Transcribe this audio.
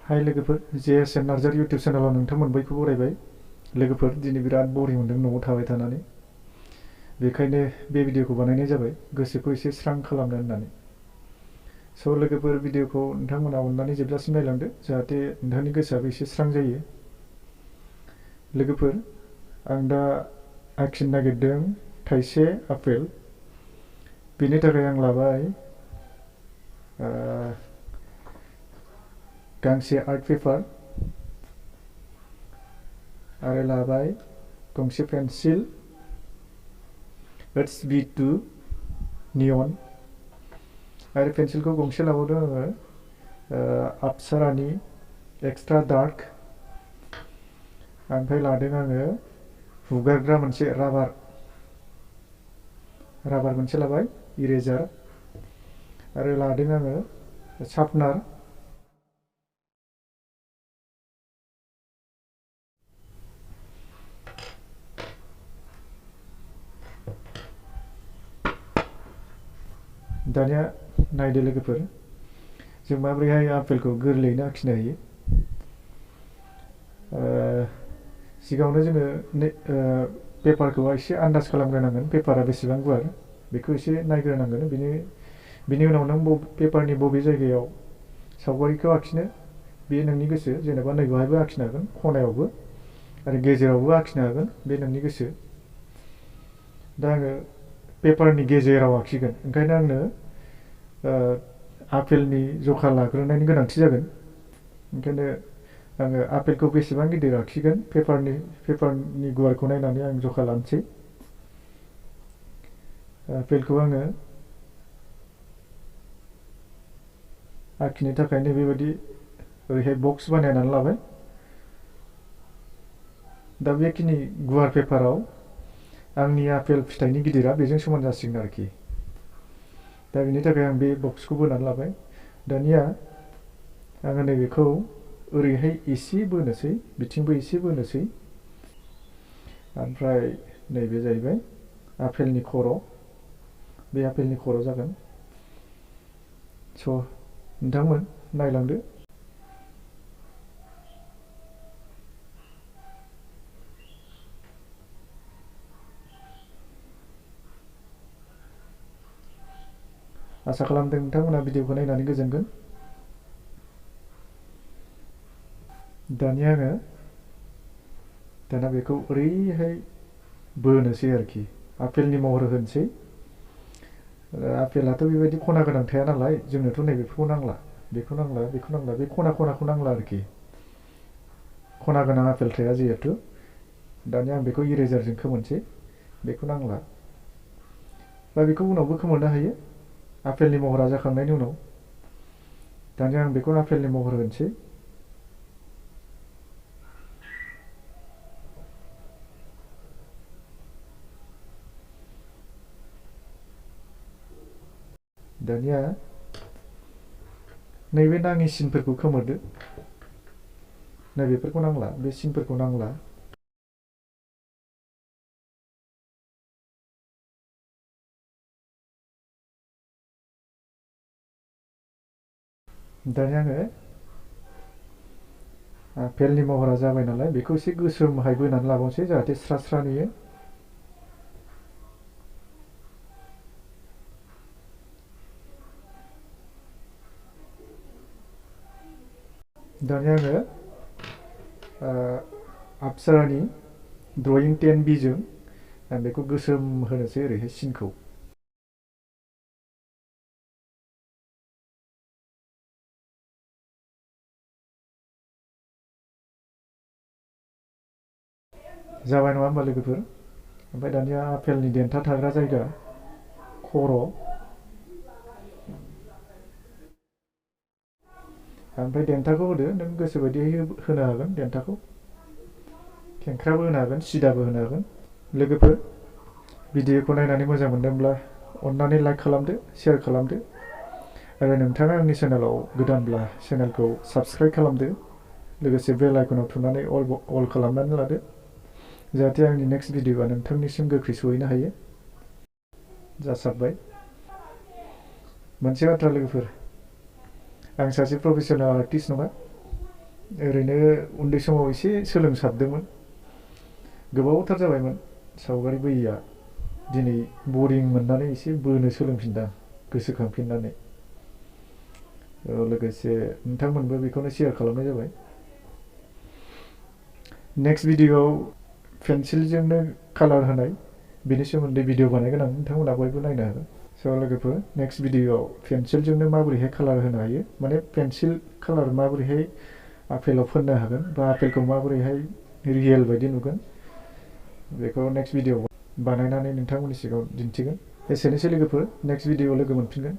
हाय लोगोफोर, JSN Narzary YouTube चेनेलाव नोंथांमोन बयखौबो बरायबाय। लोगोफोर, दिनै बिराद बरिं मोनदों न'आव थाबाय थानानै, बेखायनो बे भिडिअखौ बानायनाय जाबाय, गोसोखौ एसे स्रां खालामनो होननानै। स' लोगोफोर, भिडिअखौ नोंथांमोना अननानै जोबजासिम नायलांदो, जाहाथे नोंथांनि गोसोआबो एसे स्रां जायो। लोगोफोर, आं दा आखिनो नागिरदों थाइसे आपेल। बेनि थाखाय आं लाबाय गांसे आर्ट पेपार आरो लाबाय गंसे पेन्सिल HB2 नियन आरो पेन्सिलखौ गंसे लाबावदों आङो अपसारानि एक्सट्रा डार्क। ओमफ्राय लादों आङो हुगारग्रा मोनसे राबार मोनसे लाबाय, इरेजार आरो लादों आङो शार्पनार। दानिया नायदो लोगोफोर, जों माबोरैहाय आपेलखौ गोरलैयैनो आखिनो हायो। सिगाङावनो जोङो पेपारखौ एसे आन्दाज खालामग्रोनांगोन, पेपारा बेसेबां गुवार बेखौ एसे नायग्रोनांगोन। बिनि उनाव नों पेपारनि बबे जायगायाव सावगारिखौ आखिनो बे नोंनि गोसो। जेनेबा नैबेहायबो आखिनो हागोन, खनायावबो आरो गेजेरावबो आखिनो हागोन, बे नोंनि गोसो। दा आङो पेपारनि गेजेराव आखिगोन, ओंखायनो आंनो आपेलनि जखा लाग्रोनायनि गोनांथि जागोन। ओंखायनो आङो आपेलखौ बेसेबां गिदिर आखिगोन, पेपारनि गुवारखौ नायनानै आं जखा लानोसै। आपेलखौ आङो आखिनो थाखायनो बेबायदि ओरैहाय बक्स बानायनानै लाबाय। दा बेखिनि गुवार पेपाराव आंनि आपेल फिथाइनि गिदिरा बेजों समान जासिगोन आरोखि। दा बेनि थाखाय आं बे बक्सखौ बोनानै लाबाय। दानिया आङो नैबेखौ ओरैहाय एसे बोनोसै, बिथिंबो एसे बोनोसै। ओमफ्राय नैबे जाहैबाय आपेलनि खर', बे आपेलनि खर' जागोन। स' नोंथांमोन नायलांदो। आसा खालामदों नोंथांमोना भिडिअखौ नायनानै गोजोनगोन। दानिया बेखौ ओरैहाय बोनोसै आरोखि, आपेलनि महर होनोसै। आपेलाथ' बेबायदि खना गोनां थाया नालाय, जोंनोथ' नैबेखौ नांला, बेखौ नांला, बेखौ नांला, बे खनाखौ नांला आरोखि। खना गोनां आपेल थाया जिहेथु। दानिया आं बेखौ इरेजारजों खोमोनसै, बेखौ नांला। बा बेखौ उनावबो खोमोरनो हायो, आपेलनि महरा जाखांनायनि उनाव। दानिया आं बेखौ आपेलनि महर होनोसै। दानिया नैबे नाङि सिनफोरखौ खोमोरदो, नैबेफोरखौ नांला, बे सिनफोरखौ नांला। दानिया आङो आपेलनि महरा जाबाय नालाय, बेखौ एसे गोसोमहाय बोनानै लाबावनोसै, जाहाथे स्रा स्रा नुयो। दानिया आङो अपसारानि ड्रयिं 10B जों आं बेखौ गोसोम होनोसै ओरैहाय सिनखौ। जाबाय नङा होमबा लोगोफोर? ओमफ्राय दानिया आपेलनि देन्था थाग्रा जायगा, खर', ओमफ्राय देन्थाखौ होदो। नों गोसो बायदियै होनो हागोन देन्थाखौ, खेंख्राबो होनो हागोन, सिदाबो होनो हागोन। लोगोफोर, भिडिअखौ नायनानै मोजां मोनदोंब्ला अननानै लाइक खालामदो, शेयार खालामदो, आरो नोंथाङा आंनि चेनेलाव गोदानब्ला चेनेलखौ साबस्क्राइब खालामदो। लोगोसे बेल आइकनाव थुनानै अल खालामनानै लादो, जाहाथे आंनि नेक्स्ट भिडिअआ नोंथांनिसिम गोख्रै सहैनो हायो। जासाबबाय। मोनसे बाथ्रा लोगोफोर, आं सासे प्रफेसनेल आर्टिस्ट नङा, ओरैनो उन्दै समाव एसे सोलोंसाबदोंमोन, गोबावथार जाबायमोन सावगारि बोयिया। दिनै बरिं मोननानै एसे बोनो सोलोंफिनदां गोसोखांफिननानै। लोगोसे नोंथांमोनबो बेखौनो शेयार खालामनाय जाबाय। नेक्स्ट भिडिअ'आव पेन्सिलजोंनो कालार होनाय बेनि सोमोन्दै भिडिअ बानायगोन आं, नोंथांमोना बयबो नायनो हागोन। स' लोगोफोर नेक्स्ट भिडिअ'आव पेन्सिलजोंनो माबोरैहाय कालार होनो हायो, माने पेन्सिल कालार माबोरैहाय आपेलाव फोननो हागोन बा आपेलखौ माबोरैहाय रियेल बायदि नुगोन, बेखौ नेक्स्ट भिडिअ'आव बानायनानै नोंथांमोननि सिगाङाव दिन्थिगोन। एसेनोसै लोगोफोर, नेक्स्ट भिडिअ'आव लोगो मोनफिनगोन।